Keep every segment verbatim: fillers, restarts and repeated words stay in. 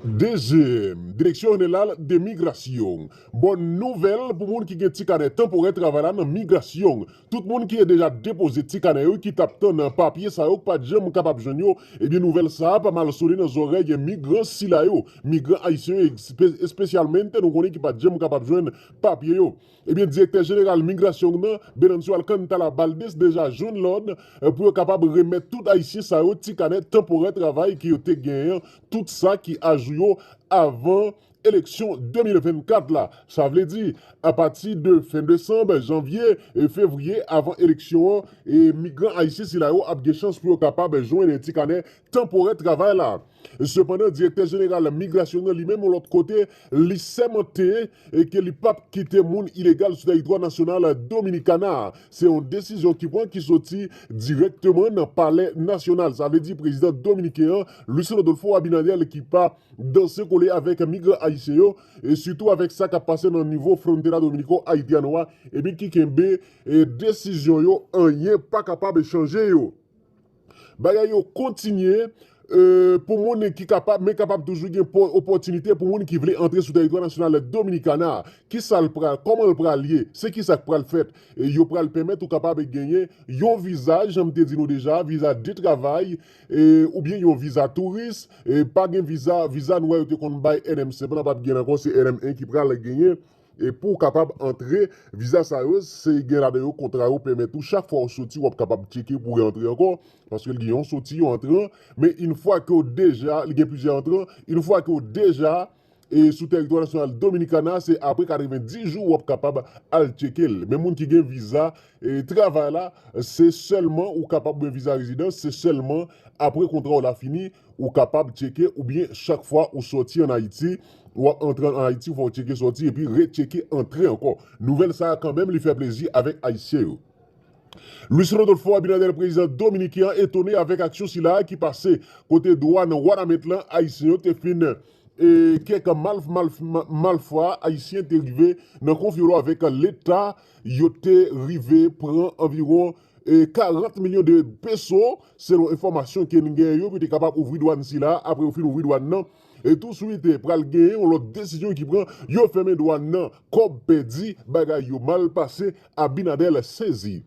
D G M, Direksyon Jeneral de Migrasyon. Bòn nouvèl pou moun ki gen ti kanè tanporè travay la nan migrasyon. Tout moun ki deja depoze ti kanè yo, ki t ap tann papye sa yo, k pa t janm kapab jwenn yo, ebyen nouvèl sa a pa mal sone nan zòrèy migran sila yo. Migran ayisyen yo espe-, espesyalman, nou konnen ki pa t janm kapab jwenn papye yo. Ebyen, Direktè Jeneral Migrasyon nan, Venancio Alcántara Valdés, deja jwenn lòd, eh, pou yo kapab remèt tout Ayisyen sa yo ti kanè tanporè travay ke yo te genyen, tout sa ki ajou yo avan eleksyon de mil vennkat la. Sa vle di, apati de fen desanm, janvye, e fevriye, avan eleksyon an, e migran ayisyen sila yo ap gen chans pou yo kapab jwenn ti kanè tanporè travay la. Sepandan, Direktè Jeneral Migrasyon nan li menm, yon lòt kote, li sèmante e ke li p ap kite moun ilegal sou tèritwa nasyonal Dominikana. Se yon desizyon ki pran, ki soti dirèkteman nan Palè Nasyonal. Sa vle di prezidan dominiken an, Luis Rodolfo Abinader, ki pa danse kole avèk migran ayisyen yo, e sitou avèk sa k ap pase nan nivo frontera dominiko-ayitiano a, ebyen ki kenbe, e desizyon yo, anyen pa kapab chanje yo. Bagay yo kontinye, e, pou moun ki kapab, men kapab toujou gen po-, opòtinite pou moun ki vle antre sou tèritwa nasyonal Dominikana. Kisa l pral, kòman l pral ye? Se kisa k pral fèt? E, yo pral pèmèt ou kapab genyen yon viza, jan m te di nou deja, viza de travay, e, oubyen yon viza touris, e, pa gen viza, viza nou wè yo te konn bay N M sèt, n ap ap gen ankò, se N M en ki pral genyen. E pou w kapab antre, viza sa yo, se gen ladan yo kontra yo pèmèt ou, chak fwa w soti, w ap kapab tcheke pou w rantre ankò, paske l gen yon soti, yon antran, men yon fwa ke w deja, li gen plizyè antran, yon fwa ke w deja, e sou tèritwa nasyonal Dominikana, se apre katrevenndis jou w ap kapab al tcheke l. Men moun ki gen viza, e travay la, se sèlman ou kapab, oubyen viza rezidans, se sèlman apre kontra w la fini, ou kapab tcheke, oubyen chak fwa ou sòti ann Ayiti, w ap antre ann Ayiti, fò w tcheke sòti epi retcheke antre ankò. Nouvèl sa a kanmenm, li fè plezi avèk Ayisyen yo. Luis Rodolfo Abinader, prezidan dominiken an, etone avèk aksyon sila a ki pase kote dwàn Wanament lan, Ayisyen yo te fin, e, kèk mal, mal, ma-, malfwa ayisyen te rive nan konfyolo avèk Leta, yo te rive pran anviwon, e, karant milyon de peso, selon enfòmasyon ke n gen yo, pou te kapab ouvri dwàn sila, apre yo fin ouvri dwàn nan, e touswit, e, pral genyen yon lòt desizyon ki pran, yo fèmen dwàn nan, kòb pèdi, bagay yo mal pase, Abinader sezi.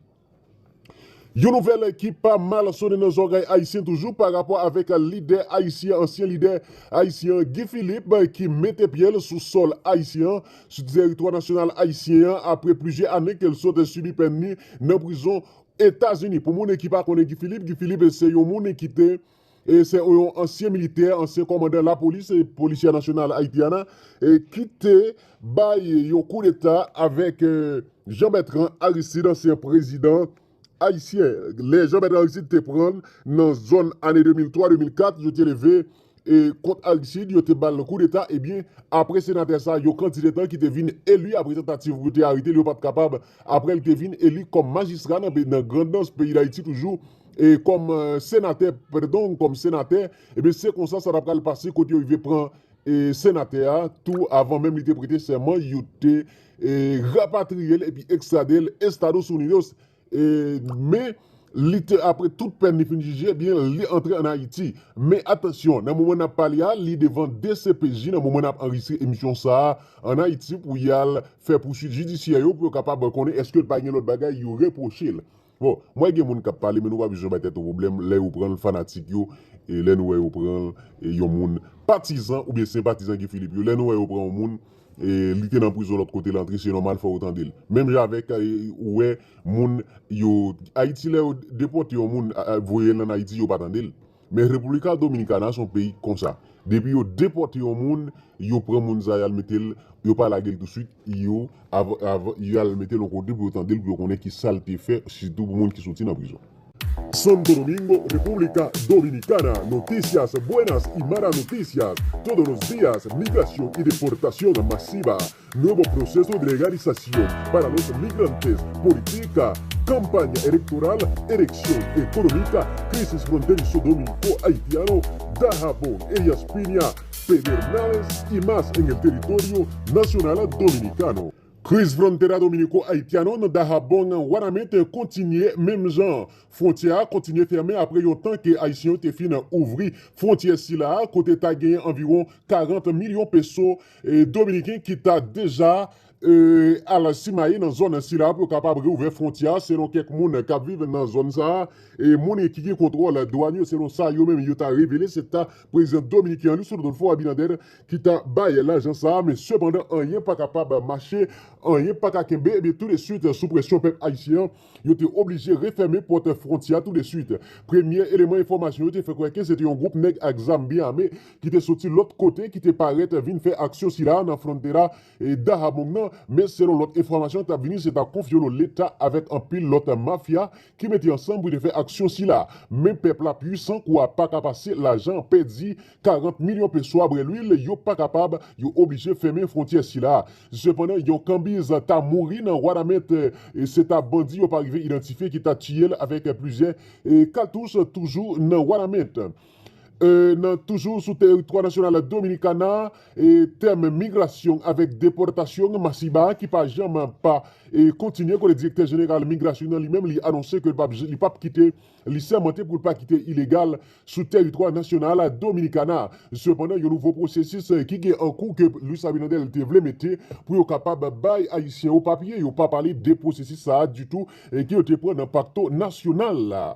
Yon nouvèl ki pa mal sone nan zòrèy ayisyen toujou pa rapò avèk lidè ayisyen, ansyen lidè ayisyen an, Guy Philippe, ki mete pye l sou sòl ayisyen an, sou tèritwa nasyonal ayisyen an, apre plizyè ane ke l sot sibi pèn li nan prizon Etazini. Pou moun ki pa konnen Guy Philippe, Guy Philippe se yon moun ki te, e se yon ansyen militè, ansyen kòmandan lapolis, e polisyè nasyonal Ayiti a, e ki te bay yon koudeta avèk, e, Jean Bertrand Aristide, ansyen prezidan ayisyen. Lè Jean Bertrand Aristide te pran l nan zòn ane de mil twa, de mil kat, yo te leve, e, kont Aristide, yo te ba l koudeta, ebyen, apre senatè sa, yon kantite tan ki te vin eli, apre tantativ pou yo te arete l, yo pa t kapab, apre l te vin eli kòm majistra nan pe-, nan Grandans, peyi Dayiti toujou, e kòm, e, senatè, padon, kòm senatè, ebyen, se konsa sa t ap pral pase kote yo rive pran, e, senatè a, tou avan menm li te prete sèman, yo te, e, rapatriye l epi ekstrade l Estados Unidos. E, men, li te, apre tout pèn li fin jije, ebyen, li antre ann Ayiti. Men atansyon, nan moman n ap pale a, li devan D C P J, nan moman n ap anrejistre emisyon sa a, ann Ayiti pou y al fè pouswit jidisyè yo, pou yo kapab konnen èske pa gen lòt bagay yo repwoche l. Bon, m wè gen moun k ap pale, men nou pa bezwen bay tèt nou pwoblèm lè yo pran l, fanatik yo, e lè nou wè yo pran l, e yon moun patizan oubyen senpatizan Guy Philippe yo, lè nou wè yo pran yon moun, e li te nan prizon lòt kote, l antre, se nòmal, fò yo tande l. Menm jan avèk, e, ou wè moun yo, Ayiti, lè yo depòte yon moun, a, a, voye l ann Ayiti, yo pa tande l. Men República Dominicana se yon peyi konsa. Depi yo depòte yon moun, yo pran moun sa, y al mete l, yo pa lage l touswit, yo, av-, av-, y al mete l yon kote pou yo tande l, pou yo konnen ki sa l te fè, sitou pou moun ki soti nan prizon. Santo Domingo, República Dominicana. Noticias buenas y malas noticias. Todos los días, migración y deportación masiva. Nuevo proceso de legalización para los migrantes. Política, campaña electoral, elección económica, crisis fronterizo dominicano-haitiano, Dajabón, Elías Piña, Pedernales y más en el territorio nacional dominicano. Kriz Frontera Dominico Haitiano nan Dajabón, Wanament kontinye menm jan. Fwontyè a kontinye fèmen apre yon tan ke Ayisyen yo te fin ouvri fwontyè sila a, kote ta genyen anviwon karant milyon peso, e, dominiken ki ta deja, e, al simaye nan zòn sila a pou yo kapab reouvè fwontyè a, selon kèk moun k ap viv nan zòn sa a. E moun ki gen kontwòl dwàn yo, selon sa yo menm yo ta revele, se ta prezidan dominiken an, Luis Rodolfo Abinader, ki ta bay lajan sa a, men sepandan, anyen pa kapab mache, anyen pa ka kenbe, ebyen, tou de swit, sou presyon pèp ayisyen an, yo te oblije refèmen pòt fwontyè a tou de swit. Premye eleman enfòmasyon yo te fè kwè ke se te yon gwoup nèg ak zam byen ame ki te soti lòt kote, ki te parèt vin fè aksyon sila a nan frontera, e, Dajabón nan, men selon lòt enfòmasyon k t ap vini, se ta konfyolo Leta avèk anpil lòt mafya ki mete ansanm pou te fè aksyon sila. Men pèp la pwisan, kou a pa ka pase, lajan pèdi, karant milyon peso a bwè lwil, yo pa kapab, yo oblije fèmen fwontyè sila. Sepandan, yon kanbiz ta mouri nan Wanament, e se ta bandi yo pa rive idantifye ki ta tiye l avèk plizyè, e, katouch toujou nan Wanament. E, nan, toujou sou teritwa nasyonal Dominikana, e, tèm migrasyon avèk depòtasyon masiba ki pa janm pa, e, kontinye, kote direktè jeneral migrasyon nan li menm, li anonse ke li p ap, li p ap kite, li sèmante pou l pa kite ilegal sou teritwa nasyonal Dominikana. Sepandan, yon nouvo pwosesis, e, ki gen an kou ke Luis Abinader te vle mete pou yo kapab bay Ayisyen yo papye, yo pa pale de pwosesis sa a ditou, e, ke yo te pran nan Pakto Nasyonal la.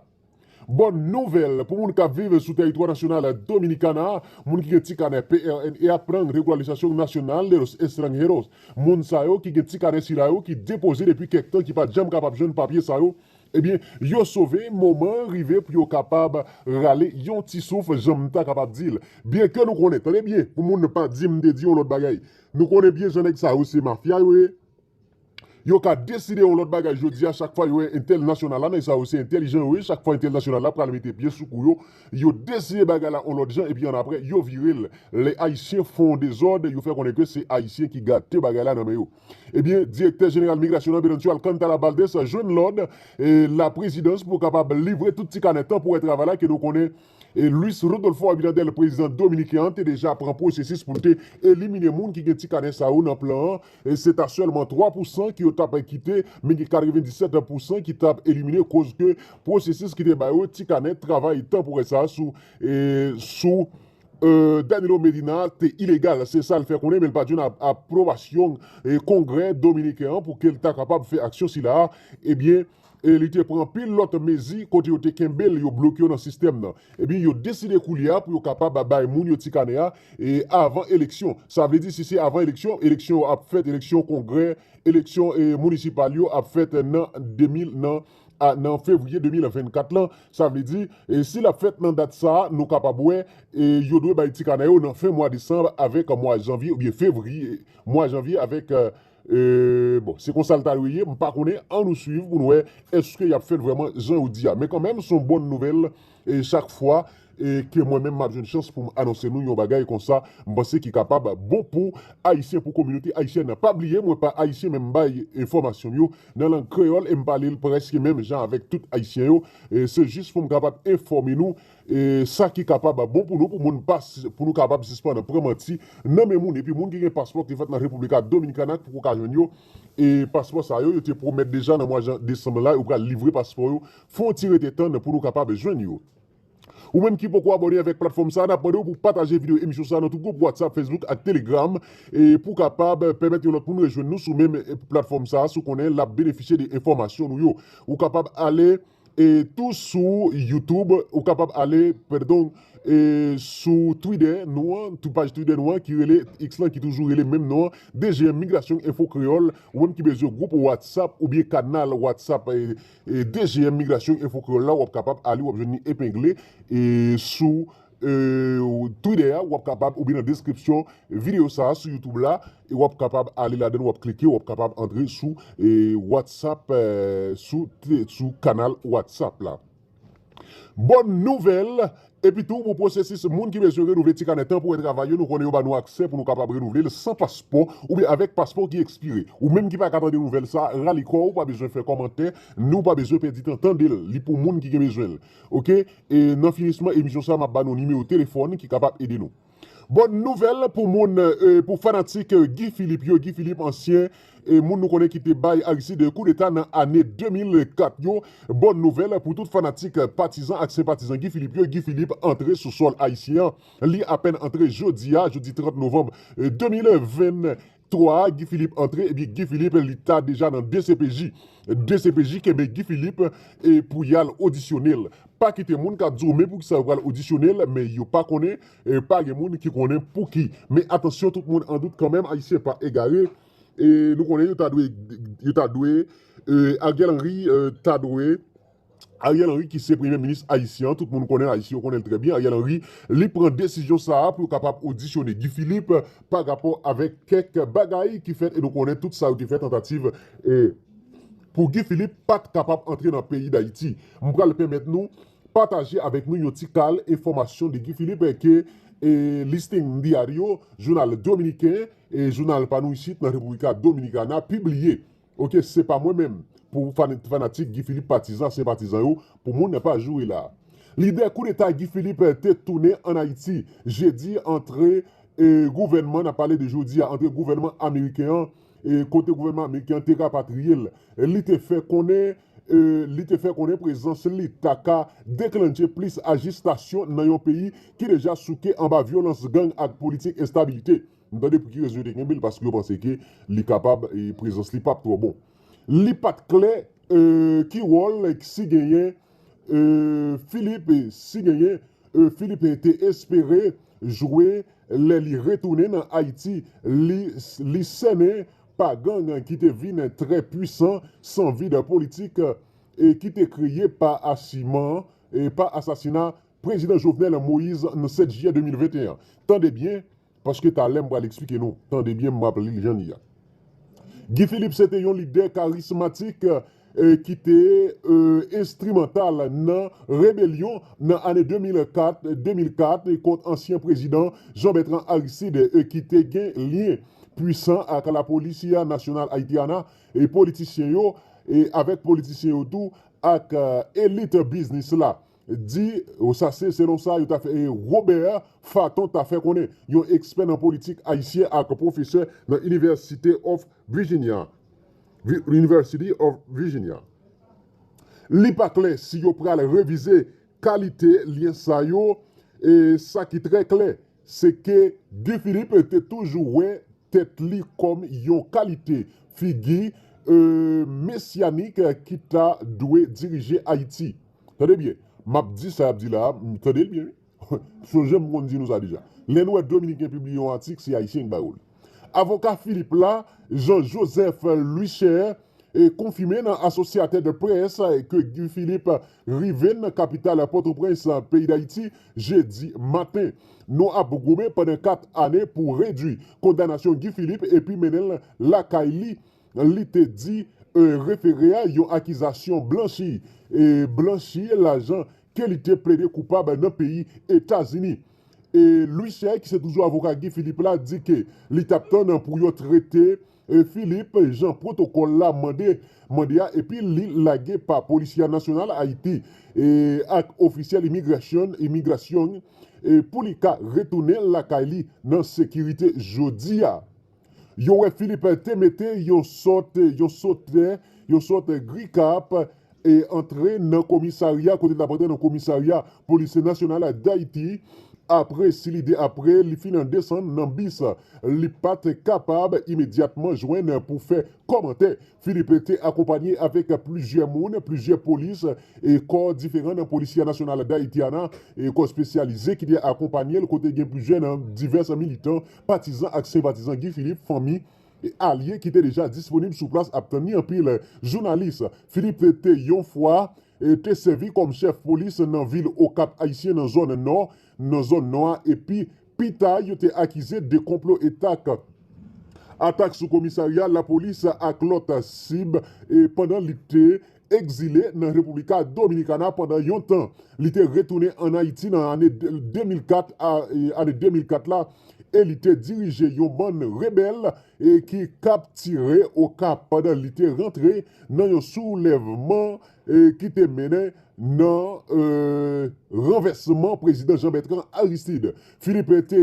Bòn nouvèl pou moun k ap viv sou teritwa nasyonal Dominikana, moun ki gen ti kanè P R N E a, Plan Regularizasyon Nasyonal de los Extranjeros. Moun sa yo ki gen ti kanè sila yo ki depoze depi kèk tan, ki pa t janm kapab jwenn papye sa yo, ebyen, yo sove, moman an rive pou yo kapab rale yon ti souf, jan m ta kapab di l. Byenke nou konnen, tande byen, pou moun pa di m te di yon lòt bagay. Nou konnen byen jan nèg sa yo se mafya yo ye. Yo ka deside yon lòt bagay jodi a, chak fwa yo wè entèl nasyonal la, nèg sa yo se entèlijan yo ye, chak fwa entèl nasyonal la pral mete pye sou kou yo, yo deside bagay la yon lòt jan, epi annapre, yo vire l. Lè Ayisyen fè yon dezòd, yo fè konnen ke se Ayisyen ki gate bagay la nan men yo. Ebyen, direktè jeneral migrasyon nan, Venancio Alcántara Valdés, jwenn lòd, e, laprezidans pou kapab livre tout ti kanè tanporè travay la ke nou konnen, e, Luis Rodolfo Abinader, prezidan dominiken an, te deja pran pwosesis pou l te elimine moun ki gen ti kanè sa yo nan plan an. E se ta sèlman twa pousan ki yo t ap kite, men gen katrevenndisèt pousan ki t ap elimine, koz ke pwosesis ki te ba yo ti kanè travay tanporè sa a sou, e, sou, e, Danilo Medina te ilegal. Se sa l fè konnen, men l pa t jwenn ap-, apwobasyon, e, Kongrè dominiken an pou ke l ta kapab fè aksyon sila a. Ebyen, e li te pran anpil lòt mezi kote yo te kenbe l, yo bloke yo nan sistèm nan. Ebyen, yo deside koulye a pou yo kapab bay moun yo ti kanè a, e avan eleksyon. Sa vle di, si se avan eleksyon, eleksyon yo ap fèt, eleksyon kongrè, eleksyon, e, minisipal yo ap fèt nan de mil, nan, a, nan fevriye de mil vennkat lan. Sa vle di, e, si l ap fèt nan dat sa a, nou kapab wè, e, yo dwe bay ti kanè yo nan fen mwa desanm avèk mwa janvye oubyen fevriye, mwa janvye avèk, e, E, bon, se konsa l ta dwe ye, m pa konnen, ann nou swiv pou n wè èske y ap fè l vrèman jan yo di a. Men kanmenm, se yon bòn nouvèl, e, chak fwa, e, ke mwen menm m ap jwenn chans pou m anonse nou yon bagay konsa, m panse ki kapab bon pou Ayisyen, pou kominote ayisyèn nan. Pa bliye, mwen pa Ayisyen, men m bay enfòmasyon m yo nan lang kreyòl e m pale l prèske menm jan avèk tout Ayisyen yo. E se jis pou m kapab enfòme nou, e, sa ki kapab bon pou nou, pou moun pa, pou nou kapab sispann pran manti nan men moun. Epi moun ki gen paspò ki te fèt nan República Dominicana, ki poko ka jwenn yo, e paspò sa yo, yo te pwomèt deja nan mwa jan, desanm la, yo pral livre paspò yo. Fè yon ti rete tann pou nou kapab jwenn yo. Ou menm ki poko abòne avèk platfòm sa, n ap mande w pou pataje videyo emisyon sa nan tout gwoup WhatsApp, Facebook ak Telegram, e pou kapab pèmèt yon lòt moun rejwenn nou sou menm, e, platfòm sa, si w konnen l ap benefisye de enfòmasyon nou yo. Ou kapab ale e tou sou YouTube, ou kapab ale, padon, e sou Twitter nou an, tou paj Twitter nou an ki rele X lan, ki toujou rele menm non an, D G M Migrasyon Enfo Kreyòl, ou menm ki bezwen gwoup WhatsApp oubyen kanal WhatsApp, e, e D G M Migrasyon Enfo Kreyòl la, w ap kapab ale, w ap jwenn li epengle, e sou, e, Twitter a, w ap kapab, oubyen nan deskripsyon videyo sa a sou YouTube la, e w ap kapab ale ladan, w ap klike, w ap kapab antre sou, e, WhatsApp, e, sou, sou kanal WhatsApp la. Bòn nouvèl, epi tou pou pwosesis moun ki bezwen renouvle ti kanè tanporè travay yo, nou konnen yo ba nou aksè pou nou kapab renouvle l san paspò oubyen avèk paspò ki ekspire. Ou menm ki pa ka tande nouvèl sa, rale kò w, ou pa bezwen fè kòmantè, ni w pa bezwen pèdi tan tande l. Li pou moun ki gen bezwen l. Oke? E nan finisman emisyon sa, m ap ba nou nimewo telefòn ki kapab ede nou. Bòn nouvèl pou moun, e, pou fanatik, e, Guy Philippe yo. Guy Philippe, ansyen, e, moun nou konnen ki te bay Aristide koudeta nan ane de mil kat yo. Bòn nouvèl pou tout fanatik, patizan ak senpatizan Guy Philippe yo. Guy Philippe antre sou sòl ayisyen an. Li apèn antre jodi a, jodi trant novanm, e, de mil venntwa, Guy Philippe antre, epi Guy Philippe, li ta deja nan D C P J. D C P J kenbe Guy Philippe, e, pou y al odisyone l. Pa kite moun k ap di w, "Men poukisa yo pral odisyone l?" Men yo pa konnen, e, pa gen moun ki konnen pouki. Men atansyon, tout moun an dout kanmenm, Ayisyen pa egare. E nou konnen yo ta dwe, yo ta dwe, e, Ariel Henry, e, ta dwe, Ariel Henry ki se premye minis ayisyen an, tout moun konnen, Ayisyen yo konnen l trè byen, Ariel Henry, li pran desizyon sa a pou yo kapab odisyone Guy Philippe pa rapò avèk kèk bagay ki fèt, e nou konnen tout sa yo te fè tantativ, e, pou Guy Philippe pa t kapab antre nan peyi Dayiti. M pral pèmèt nou pataje avèk nou yon ti kal enfòmasyon de Guy Philippe ke, e, Listín Diario, jounal dominiken, e jounal pa nou isit nan República Dominicana, pibliye. Oke, se pa mwen menm, pou fan-, fanatik Guy Philippe, patizan, senpatizan yo, pou moun nan pa joure la. Lidè koudeta Guy Philippe te tounen ann Ayiti jedi, antre, e, gouvènman, n ap pale de jodi a, antre gouvènman ameriken an, e, kote gouvènman ameriken an te rapatriye l. Li te fè konnen, e, li te fè konnen prezans li ta ka deklannche plis ajistasyon nan yon peyi ki deja souke anba vyolans gang ak politik enstabilite. M tande pou ki rezon yo te kenbe l, paske yo panse ke li kapab, e, prezans li p ap twò bon. Li pa t klè, e, ki wòl si genyen, e, Philippe, si genyen, e, Philippe te espere jwe lè li retounen nan Ayiti. Li, li sènen pa gang ki te vin trè pwisan san vid politik, e ki te kreye pa asiman, e pa asasina Prezidan Jovenel Moïse nan sèt jiyè de mil venteyen. Tande byen, paske talè m pral eksplike nou. Tande byen, m ap li l jan li a. Guy Philippe se te yon lidè karismatik, e, ki te, e, enstrimantal nan rebelyon nan ane de mil kat, de mil kat, kont ansyen prezidan Jean Bertrand Aristide, e, ki te gen lyen pwisan ak la Policía Nacional Haitiana, e politisyen yo, e avèk politisyen yo tou, ak, e, elit biznis la. Di, sa se selon sa yo ta fè, e, Robert Fatton ta fè konnen, yon ekspè nan politik ayisyen ak pwofesè nan University of Virginia. Vi-, University of Virginia. Li pa klè si yo pral revize kalite lyen sa yo, e sa ki trè klè, se ke Guy Philippe te toujou wè tèt li kòm yon kalite figi, e, mesyanik ki ta dwe dirije Ayiti. Tande byen, m ap di sa y ap di la a, tande l byen, wi. Sonje m konn di nou sa deja. Lè n wè Dominiken pibliye yon atik, se Ayisyen k ba yo l. Avoka Philippe la, Jean Joseph Louischer, e konfime nan Associated Press ke Guy Philippe rive nan kapital Pòtoprens, peyi Dayiti, jedi maten. Nou ap goumen pandan kat ane pou redui kondanasyon Guy Philippe epi mennen l lakay li. Li te di, e, refere a yon akizasyon blanchi, e blanchi lajan ke li te plede koupab nan peyi Etazini. E Louis Cher, ki se toujou avoka Guy Philippe la, di ke li t ap tann pou yo trete, e, Philippe jan pwotokòl la mande, mande a, epi li lage pa Policía Nacional Haiti, e, ak ofisyèl imigrasyon, imigrasyon, e, pou li ka retounen lakay li nan sekirite jodi a. Yo wè Philippe te mete yon sòt, yon sòt, yon sòt grikap, e antre nan komisarya, kote l t ap antre nan komisarya Polis Nasyonal Dayiti, apre si li de, apre li fin desann nan bis, li pa t kapab imedyatman jwenn pou fè kòmantè. Philippe te akonpanye avèk plizyè moun, plizyè polis e kò diferan nan Polisya Nasyonal Dayiti a, e kò espesyalize ki te akonpanye l, kote gen plizyè nan divès militan, patizan ak senpatizan Guy Philippe, fanmi e alye ki te deja disponib sou plas ap tann li. Anpil jounalis. Philippe te yon fwa, e, te sèvi kòm chèf polis nan vil Okap Ayisyen nan zòn nò, nan zòn nò a, epi pita yo te akize de konplo etak, atak sou komisarya lapolis ak lòt sib, e, pandan li te egzile nan República Dominicana pandan yon tan. Li te retounen ann Ayiti nan ane de mil kat a, e, ane de mil kat la, e li te dirije yon bann rebèl, e, ki kaptire Okap pandan li te rantre nan yon soulèvman, e, ki te mennen nan, e, ranvèsman prezidan Jean Bertrand Aristide. Philippe te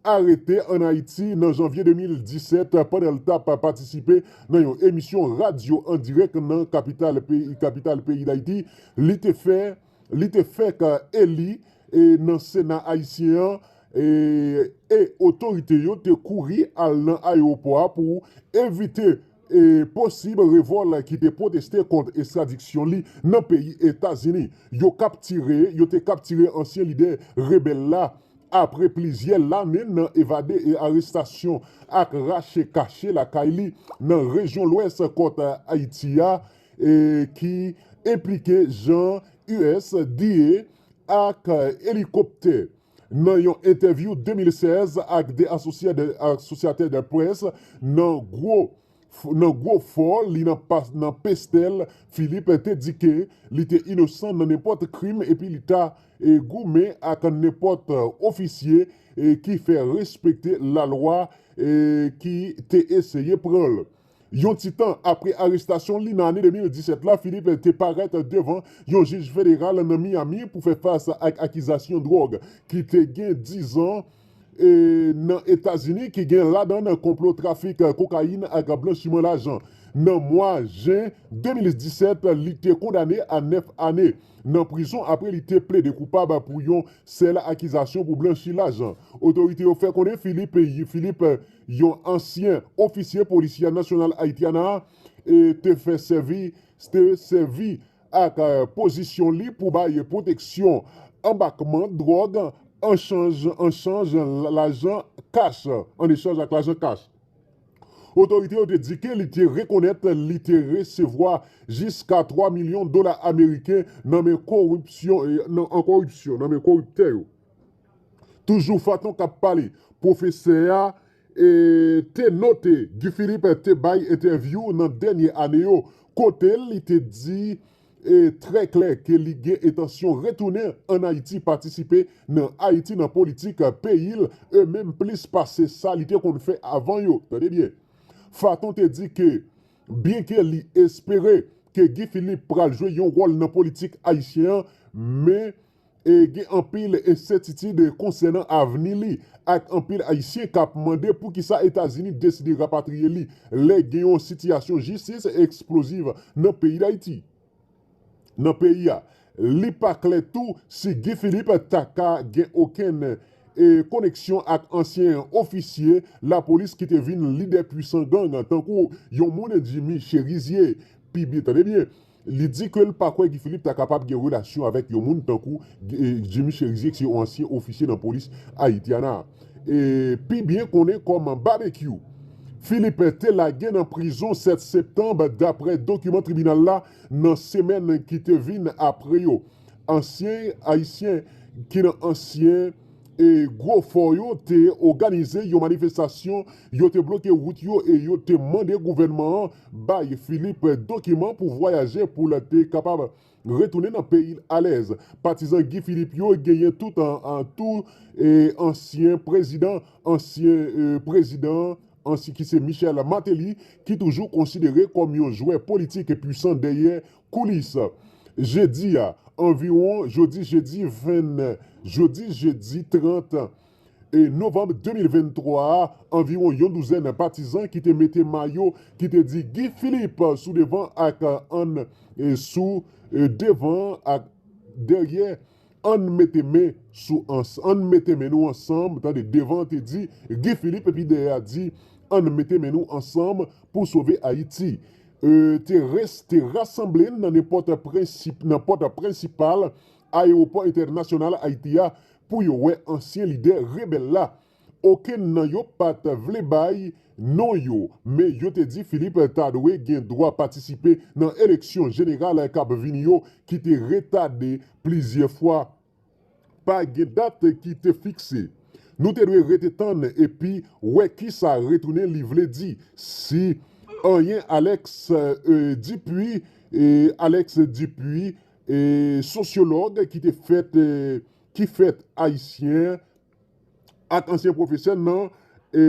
arete ann Ayiti nan janvye de mil disèt pandan l t ap patisipe nan yon emisyon radyo an dirèk nan kapital peyi, kapital peyi Dayiti. Li te fè, li te fèk eli e nan Sena ayisyen an, e, e otorite yo te kouri al nan ayewopò a pou evite e posib revòl ki te pwoteste kont ekstradiksyon li nan peyi Etazini. Yo kaptire, yo te kaptire ansyen lidè rebèl la apre plizyè lane nan evade e arestasyon ak rache kache lakay li nan rejyon lwès kòt Ayiti a, e ki enplike jan U S D A ak elikoptè. Nan yon entèvyou de mil sèz ak de asosyè de, asosyatè de près nan gwo, nan gwo fò li nan, pa- nan Pestèl, Philippe te di ke li te inosan nan nenpòt krim epi li ta e, goumen ak nenpòt ofisye e, ki fè respekte lalwa e, ki te eseye pran l. Yon ti tan apre arestasyon li nan ane de mil disèt la, Philippe te parèt devan yon jij federal nan Miami pou fè fas ak akizasyon dwòg ki te gen dizan e, nan Etazini ki gen ladan l konplo trafik kokayin ak blanchiman lajan. Nan mwa jen de mil disèt, li te kondane a nèf ane nan prizon apre li te plede koupab pou yon sèl akizasyon pou blanchi lajan. Otorite yo fè konnen Philippe, Philippe, yon ansyen ofisye polisye nasyonal Ayiti a, e te fè sèvi, te sèvi ak e, pozisyon li pou bay pwoteksyon anbakman dwòg an chanj, an chanj lajan kach, an echanj ak lajan kach. Otorite yo te di ke li te rekonèt li te resevwa jiska twa milyon dola ameriken nan men koripsyon, e, nan, an koripsyon, nan men koriptè yo. Toujou Faton k ap pale, pwofesè a e, te note Guy Philippe te bay entèvyou nan dènye ane yo, kote li te di e, trè klè ke li gen entansyon retounen ann Ayiti, patisipe nan Ayiti nan politik peyi l, e menm plis pase sa li te konn fè avan yo. Tande byen. Faton te di ke byenke li espere ke Guy Philippe pral jwe yon wòl nan politik ayisyen an, men e gen anpil ensètitid konsènan avni li, ak anpil Ayisyen k ap mande poukisa Etazini deside rapatriye li lè gen yon sitiyasyon jistis eksploziv nan peyi Dayiti. Nan peyi a, li pa klè tou si Guy Philippe ta ka gen okenn e, koneksyon ak ansyen ofisye lapolis ki te vin lidè pwisan gang, tankou yon moun Jimmy Chérizier, pi byen, tande byen, li di ke l pa kwè Guy Philippe ta kapab gen relasyon avèk yon moun tankou e, Jimmy Chérizier, ki se yon ansyen ofisye nan polis Ayiti a. E, pi byen konnen kòm Babekyou. Philippe te lage nan prizon sèt septanm, daprè dokiman tribinal la, nan semèn ki te vin apre yo. Ansyen Ayisyen ki nan ansyen e, gwo fò yo te òganize yon manifestasyon, yo te bloke wout yo e yo te mande gouvènman an bay Philippe dokiman pou vwayaje pou l te kapab retounen nan peyi l alèz. Patizan Guy Philippe yo genyen tout an, an tou e, ansyen prezidan, ansyen e, prezidan, ansi ki se Michel Martelly, ki toujou konsidere kòm yon jwè politik pwisan dèyè koulis. Jedi a, anviwon, jodi jedi ven, jodi jedi trant e, novanm de mil venntwa a, anviwon yon douzèn patizan ki te mete mayo ki te di Guy Philippe sou devan ak ann e, sou e, devan ak dèyè, ann mete men sou ans, ann mete men nou ansanm, tande, devan te di Guy Philippe epi dèyè a di ann mete men nou ansanm pou sove Ayiti. E, te res, te rasanble nan nenpòt prensip, nan pòt prensipal ayewopò entènasyonal Ayiti a pou yo wè ansyen lidè rebèl la. Okenn nan yo pa t vle bay non yo, men yo te di Philippe ta dwe gen dwa patisipe nan eleksyon jeneral k ap vini yo ki te retade plizyè fwa. Pa gen dat ki te fikse. Nou te dwe rete tann epi wè kisa retounen li vle di. Si anyen Alex e, Dupuy, e, Alex Dupuy, e, sosyològ ki te fèt, e, ki fèt ayisyen, ak ansyen pwofesè nan, e,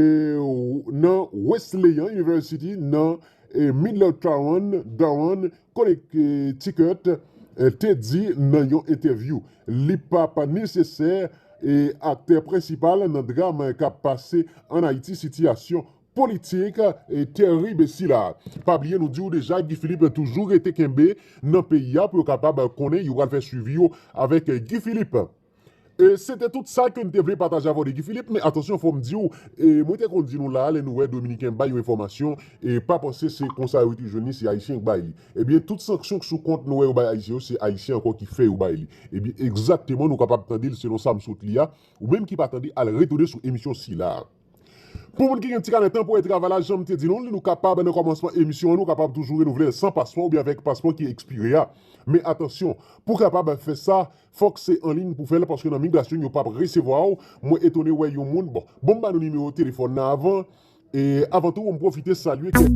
nan Wesleyan University nan e, Middletown, Down, Connecticut, e, te di nan yon entèvyou, li p ap nesesè e, aktè prensipal nan dram k ap pase ann Ayiti, sitiyasyon politik, e, terib sila. Pa bliye, nou di w deja, Guy Philippe toujou rete kenbe nan peyi a pou yo kapab konnen yo pral fè swivi yo avèk, e, Guy Philippe. E se te tout sa ke n te vle pataje avè w de Guy Philippe, men atansyon, fò m di w, e mwen te konn di nou la, lè nou wè Dominiken bay yon enfòmasyon, e pa panse se konsa yo te jwenn li, se Ayisyen k bay li. Ebyen, tout sanksyon k sou kont nou wè yo bay Ayisyen yo, se Ayisyen ankò ki fè yo bay li. Ebyen, egzakteman, nou kapab tande l selon sa m sot li a, ou menm ki pa tande, al retounen sou emisyon sila. Pou moun ki gen ti kanè tanporè travay la, jan m te di nou, nou kapab nan kòmansman emisyon an, nou kapab toujou renouvle l san paspò oubyen avèk paspò ki ekspire a. Men atansyon, pou kapab fè sa, fòk se an liy pou fè l, paske nan migrasyon, yo p ap resevwa w. Mwen etone wè yon moun, bon, bon, m ba nou nimewo telefòn nan avan, e avan tou, m pwofite salye kèk.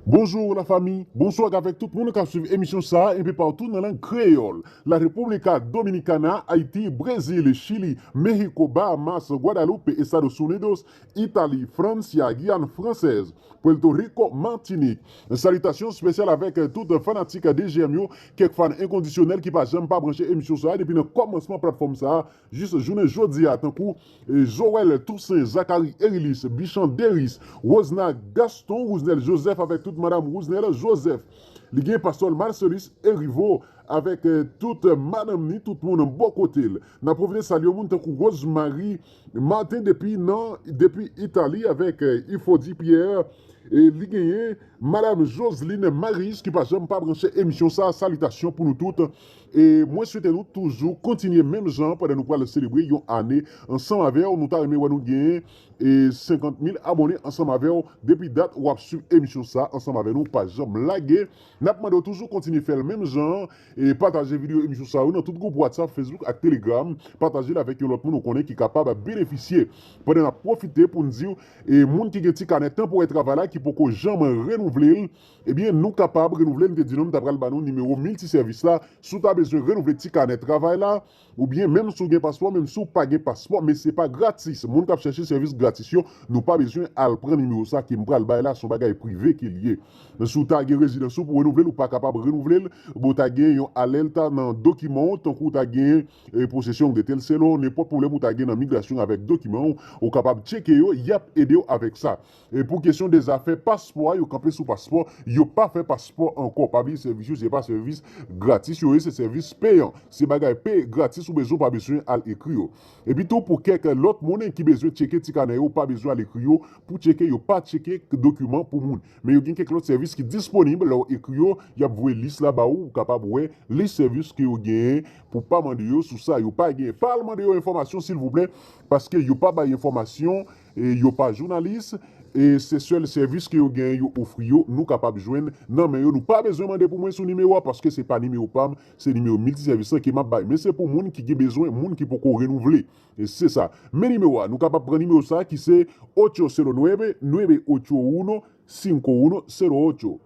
Bonjour la famille, bonsoir avèk tout moun k ap swiv emisyon sa a enpe patou nan lang kreyòl. La República Dominicana, Ayiti, Brezil, Chili, Mehiko, Bahamas, Guadalupe, Estados Unidos, Itali, Frans, Giyàn fransèz, Puerto Rico, Matinik. Salitasyon espesyal avèk tout fanatik D G M yo, kèk fan enkondisyonèl ki pa janm pa branche emisyon sa a depi nan kòmansman platfòm sa a, jis jounen jodi a, tankou, e, Joël Toussaint, Zacharie Erilis, Bichan Deris, Rosna Gaston, Rousnel Joseph avèk tout madanm Rousnel Joseph. Li gen Pastòl Marcelus Erivo avèk, e, tout madanm ni, tout moun bò kote l. N ap pwofite salye moun tankou Rosemary Martin depi nan, depi Itali avèk, e, Ifodi Pierre. E li genyen Madam Joseline Marius ki pa janm pa branche emisyon sa a. Salitasyon pou nou tout. E mwen swete nou toujou kontinye menm jan pandan nou pral selebre yon ane ansanm avè w. Nou ta renmen wè nou genyen, e, senkant mil abòne ansanm avè w. Depi dat w ap swiv emisyon sa a ansanm avè nou, pa janm lage. N ap mande w toujou kontinye fè l menm jan an. E pataje videyo emisyon sa yo nan tout gwoup WhatsApp, Facebook ak Telegram. Pataje l avèk yon lòt moun ou konnen ki kapab benefisye. Pandan n ap pwofite pou n di w, e moun ki gen ti kanè tanporè travay la ki poko janm renouvle l, ebyen, nou kapab renouvle l. M te di nou m ta pral ba nou nimewo miltisèvis la. Si w ta bezwen renouvle ti kanè travay la, oubyen menm si w gen paspò, menm si w pa gen paspò, men se pa gratis. Moun k ap chèche sèvis gratis yo, nou pa bezwen al pran nimewo sa ke m pral bay la, se yon bagay prive ke l ye. Men si w ta gen rezidans ou pou renouvle l, ou pa kapab renouvle l, oubyen w ta gen yon alèta nan dokiman w, tankou w ta gen, e, possession de tel selon, nenpòt pwoblèm ou ta gen nan migrasyon avèk dokiman w, ou kapab tcheke yo, y ap ede w avèk sa. E pou kesyon de zafè paspò a, yo kanpe sou paspò, yo pa fè paspò ankò. Pa bliye sèvis yo, se pa sèvis gratis yo ye, se sèvis peyan. Se bagay peye gratis ou bezwen, ou pa bezwen al ekri yo. Epi tou, pou kèk lòt moun ki bezwen tcheke ti kanè yo, ou pa bezwen al ekri yo pou tcheke, yo pa tcheke dokiman pou moun. Men yo gen kèk lòt sèvis ki disponib, lè w ekri yo, y ap voye lis la ba ou, ou kapab wè lis sèvis ke yo genyen pou w pa mande yo sou sa yo pa genyen. Pa al mande yo enfòmasyon, silvouplè, paske yo pa bay enfòmasyon, e yo pa jounalis, e se sèl sèvis ke yo genyen yo ofri yo, nou kapab jwenn nan men yo. Nou pa bezwen mande pou mwen sou nimewo a, paske se pa nimewo pa m, se nimewo miltisèvis lan ke m ap bay. Men se pou moun ki gen bezwen, moun ki poko renouvle. E se sa. Men nimewo a, nou kapab pran nimewo sa a ki se ocho cero nueve, nueve ocho uno, cinco uno cero ocho.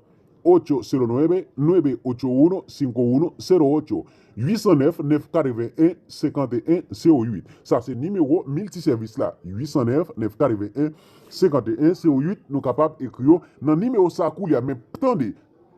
Ocho cero nueve, nueve ocho uno, cinco uno cero ocho. Uit san nèf, nèf katreven en, senkanteyen zewo uit. Sa se nimewo miltisèvis la. Uit san nèf, nèf katreven en, senkanteyen zewo uit. Nou kapab ekri yo nan nimewo sa a koulye a. Men tande,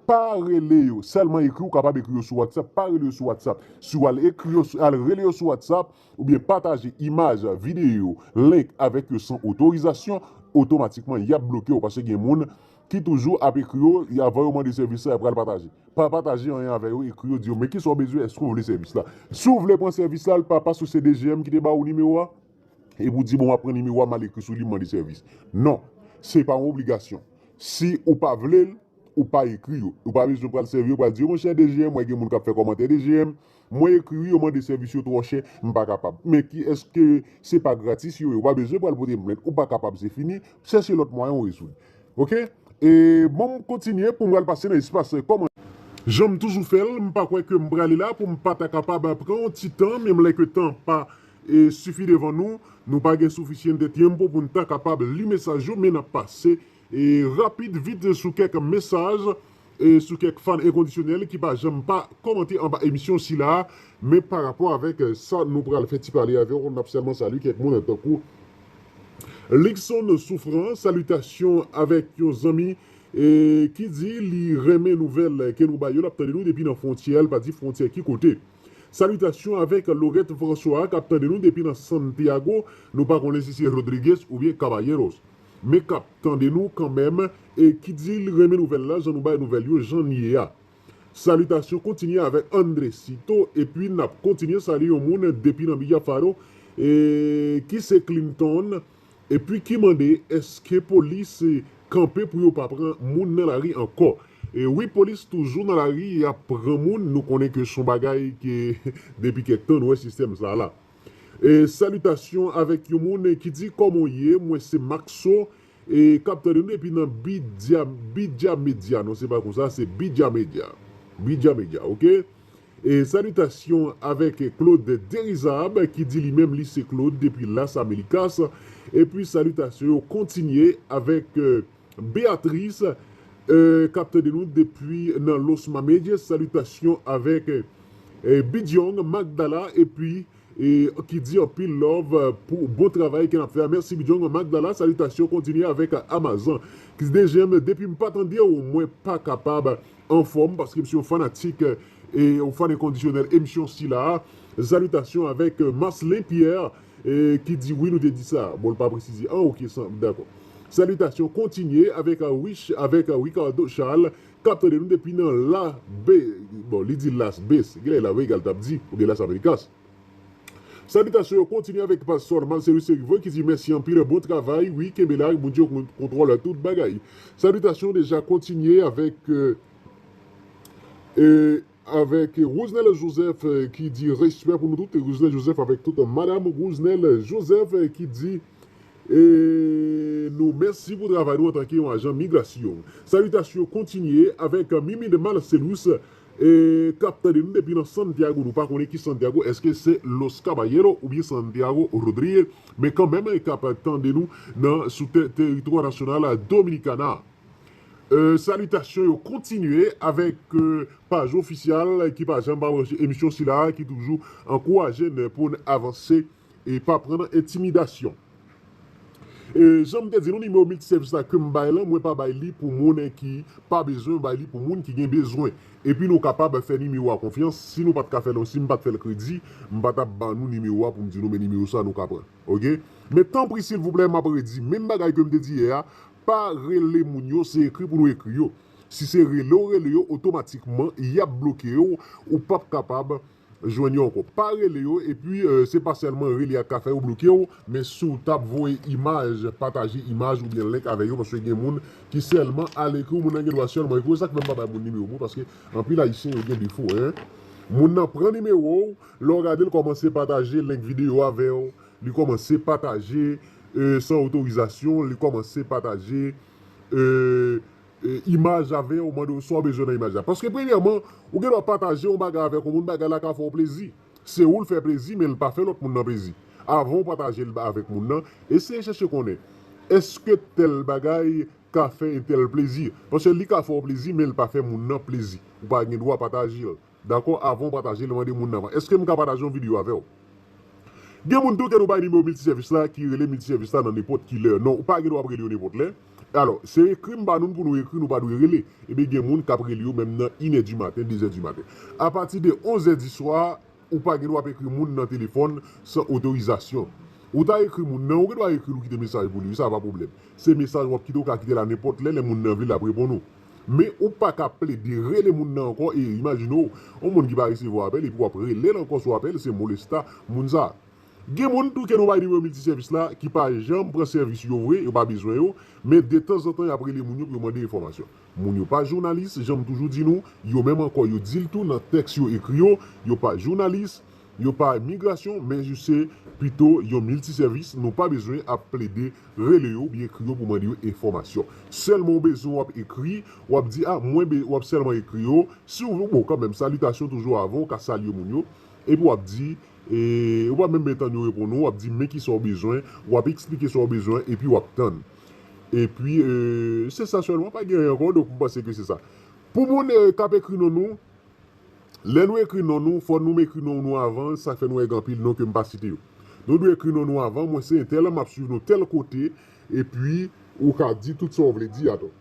pa rele yo. Sèlman ekri, ou kapab ekri yo sou WhatsApp. Pa rele yo sou WhatsApp. Si w al ekri yo, sou- al rele yo sou WhatsApp, oubyen pataje imaj, videyo, link avèk yo san otorizasyon, otomatikman, y ap bloke w, paske gen moun ki toujou ap ekri yo, y avan yo mande sèvis la, y ap pral pataje. Pa pataje anyen avè yo, ekri yo, di yo, men kisa w bezwen, èske w vle sèvis la? Si w vle pran sèvis la, l pa paske se D G M ki te ba ou nimewo a, epi w di, bon, m ap pran nimewo a, m al ekri sou li, m mande sèvis. Non, se pa yon obligasyon. Si ou pa vle l, ou pa ekri yo. Ou pa bezwen pral sèvi yo, pral di yo, monchè, D G M, wè gen moun k ap fè kòmantè, D G M, mwen ekri wi, yo mande sèvis yo twò chè, m pa kapab. Men ki èske se pa gratis yo ye? Ou pa bezwen pral pote m plent, ou pa kapab, se fini, chèche lòt mwayen w rezoud. Oke? E bon, m kontinye pou m pral pase nan espas kòmantè. Jan m toujou fè l, m pa kwè ke m prale la pou m pa ta kapab pran yon ti tan, menm lè ke tan pa, e, sifi devan nou, nou pa gen sifisyan de tyenpo pou n ta kapab li mesaj yo, men n ap pase, e, rapid, vit sou kèk mesaj, e, sou kèk fan enkondisyonèl ki pa janm pa kòmante anba emisyon sila a, men pa rapò avèk, e, sa nou pral fè ti pale avè w, n ap sèlman salye kèk moun tankou Luckson Souffrant, salitasyon avèk yon zanmi, e, ki di li renmen nouvèl ke nou ba yo, l ap tande nou depi nan fwontyè, l pa di fwontyè ki kote. Salitasyon avèk Lorette François k ap tande nou depi nan Santiago. Nou pa konnen si se Rodriguez oubyen Caballeros. Men k ap tande nou kanmenm e ki di li renmen nouvèl la, jan nou bay nouvèl yo, jan n ye a. Salitasyon kontinye avèk Andresito, epi n ap kontinye salye yon moun depi nan Villafaro, e ki se Clinton, epi ki mande èske polis kanpe pou yo pa pran moun nan lari ankò. E wi, polis toujou nan lari, y ap pran moun, nou konnen ke se yon bagay ke depi kèk tan nou wè sistèm sa la. E salitasyon avèk yon moun ki di, kòman w ye, mwen se Maxo, e k ap tande nou depi nan Bidya, Bidya Media, non, se pa konsa, se Bidya Media. Bidya Media, oke? E salitasyon avèk Claude Derizab ki di li menm li se Claude depi Las Américas. Epi salitasyon yo kontinye avèk, euh, Beatrice, euh, k ap tande nou depi nan Los Mameyes. Salitasyon avèk, euh, Bidyong Magdala epi e ki di anpil love pou bon travay ke n ap fè a. Mèsi Bidyong Magdala, salitasyon kontinye avèk Amazon. Ki di, D J M, depi m pa tande w, mwen pa kapab anfòm paske m se yon fanatik e yon fan enkondisyonèl emisyon sila a. Salitasyon avèk Marcelin Pierre e ki di wi, nou te di sa. Bon, l pa presize. Ah, oke, dakò. Salitasyon kontinye avèk Rich, avèk Ricardo Charles, k ap tande nou depi nan La Be, bon, li di Las Bes, genlè La Vega l t ap di, oubyen Las Américas. Salitasyon yo kontinye avèk Pastè Marcelus Erivo ki di mèsi anpil, bon travay, wi, kenbe la, Bondye kon-, kontwòl tout bagay. Salitasyon deja kontinye avèk, euh, euh, avèk Rosenel Joseph, euh, ki di respè pou nou tout, Rosenel Joseph avèk tout, Madam Rosenel Joseph, euh, ki di E nou mèsi pou travay nou antanke yon ajan migrasyon. Salitasyon kontinye avèk Mimi de Marcelus, e k ap tande nou depi nan Santiago. Nou pa konnen ki Santiago, èske se Los Caballeros oubyen Santiago Rodriguez, men kanmenm, e k ap tande nou nan, sou tè-, teritwa nasyonal Dominikana. E salitasyon yo kontinye avèk, e, paj ofisyal ki pa janm pa branche emisyon sila a, ki toujou ankouraje n pou n avanse e pa pran nan entimidasyon. E, jan m te di nou, nimewo miltisèvis la ke m bay lan, mwen pa bay li pou moun ki pa bezwen, m bay li pou moun ki gen bezwen. Epi nou kapab fè nimewo a konfyans. Si nou pa t ka fè l, si m pa t fè l kredi, m pa t ap ba nou nimewo a pou m di nou, men nimewo sa nou ka pran. Oke? Men tanpri, silvouplè, m ap redi, menm bagay ke m te di yè a, pa rele moun yo, se ekri pou nou ekri yo. Si se rele w rele yo, otomatikman, y ap bloke w, ou p ap kapab jwenn yo ankò. Pa rele yo, epi, e, se pa sèlman rele a k ka fè yo bloke w, men si w t ap voye imaj, pataje imaj oubyen link avè yo, paske gen moun ki sèlman al ekri w, moun nan gen dwa sèlman ekri w, sa k fè m pa bay moun nimewo m, paske anpil Ayisyen yo gen defo, en. Moun nan pran nimewo w, lè w gade l kòmanse pataje link videyo avè w, li kòmanse pataje, e, san otorizasyon, li kòmanse pataje, e, e, imaj avè w, mande w sa w bezwen nan imaj la. Paske premyèman, ou gen dwa pataje yon bagay avèk yon moun, bagay la ka fè w plezi. Se ou l fè plezi, men l pa fè lòt moun nan plezi. Avan w pataje l avèk moun nan, eseye chèche konnen, èske tèl bagay ka fè entèl plezi? Paske li ka fè w plezi, men l pa fè moun nan plezi. Ou pa gen dwa pataje l. Dakò, avan w pataje l, mande moun nan avan. Èske m ka pataje yon videyo avè w? Gen moun tou ke nou bay nimewo miltisèvis la, ki rele miltisèvis la nan nenpòt ki lè. Non, ou pa gen dwa ap rele yo nenpòt lè. Alò, se ekri m ba nou pou nou ekri, nou pa dwe rele. Ebyen, gen moun k ap rele yo menm nan inè di maten, dezè di maten. Apati de onzè di swa, ou pa gen dwa ap ekri moun nan telefòn san otorizasyon. Ou ta ekri moun nan, ou gen dwa ekri l, ou kite mesaj pou li, wi, sa pa pwoblèm. Se mesaj w ap kite, ou ka kite l a nenpòt lè, lè moun nan vle l ap reponn ou. Men ou pa ka plede rele moun nan ankò, e imajine w, yon moun ki pa resevwa apèl, epi w ap rele l ankò sou apèl, se molesta moun sa. Gen moun tou ke nou bay nimewo miltisèvis la, ki pa janm pran sèvis yo vre, yo pa bezwen yo, men detanzantan y ap rele moun yo pou yo mande enfòmasyon. Moun yo pa jounalis, jan m toujou di nou, yo menm ankò yo di l tou nan tèks yo ekri yo, yo pa jounalis, yo pa migrasyon, men yo se pito yon miltisèvis, nou pa bezwen ap plede rele yo oubyen ekri yo pou mande yo enfòmasyon. Sèlman w bezwen w ap ekri, w ap di, a, mwen be-, w ap sèlman ekri yo, si w, bon, kanmenm, salitasyon toujou avan, w ka salye moun yo, epi w ap di, e, ou pa menm bezwen tann yo reponn ou, w ap di, men kisa w bezwen, w ap eksplike sa w bezwen, epi w ap tann. Epi, e, se sa sèlman, pa gen anyen ankò, donk m panse ke se sa. Pou moun, e, k ap ekri non nou, lè nou ekri non nou, fò nou ekri non nou avan, sa fè nou wè gen anpil non ke m pa site yo. Nou dwe ekri non nou avan, mwen se entèl, m ap swiv nou tèl kote, epi ou ka di tout sa w vle di a tou.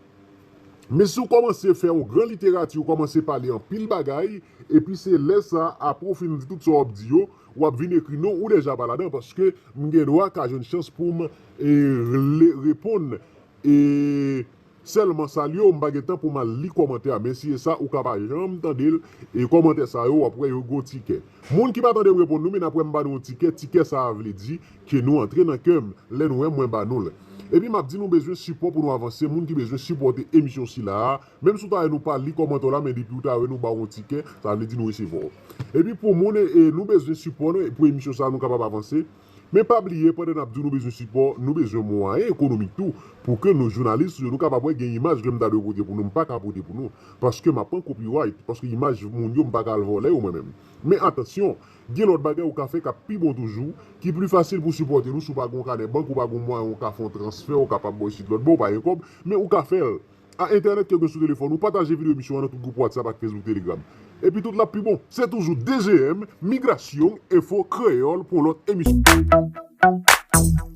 Men si w kòmanse fè yon gran literati, ou kòmanse pale anpil bagay, epi se lè sa, apre w fin di tout sa w ap di yo, w ap vin ekri non, ou deja pa ladan, paske m gen dwa ka jwenn chans pou m e, le- reponn e, sèlman salye w, m pa gen tan pou m al li kòmantè a. Men si e sa, ou ka pa janm tande l, e kòmantè sa yo, w ap wè yo gen yon tikè. Moun ki pa tande m reponn nou, men n ap wè m ba nou yon tikè, tikè sa a vle di ke nou antre nan kè m, lè nou wè mwen ba nou l. Epi m ap di nou bezwen sipò pou nou avanse, moun ki bezwen sipòte emisyon sila a, menm si w ta wè nou pa li kòmantè w la, men depi w ta wè nou ba w yon tikè, sa vle di nou resevwa w. Epi pou moun, e, nou bezwen sipò nou, e pou emisyon sa a nou kapab avanse. Men pa bliye, pandan n ap di w nou bezwen sipò, nou bezwen mwayen ekonomik tou, pou ke nou jounalis yo, nou kapab wè gen imaj ke m ta dwe pote pou nou, m pa ka pote pou nou, paske m ap pran copyright, paske imaj moun yo, m pa ka al vòlè yo mwen menm. Men atansyon, gen lòt bagay ou ka fè k ap pi bon toujou, ki pli fasil pou sipòte nou si w pa gen yon kanè bank, ou pa gen yon mwayen, ou ka fè yon transfè, ou kapab bò isit lòt bò, ou pa gen kòb, men ou ka fè l. A entènèt ke w gen sou telefòn ou, pataje videyo emisyon an nan tout gwoup WhatsApp ak Facebook, Telegram. Epi tout l ap pi bon. Se toujou D G M, Migrasyon, Enfo Kreyòl pou yon lòt emisyon.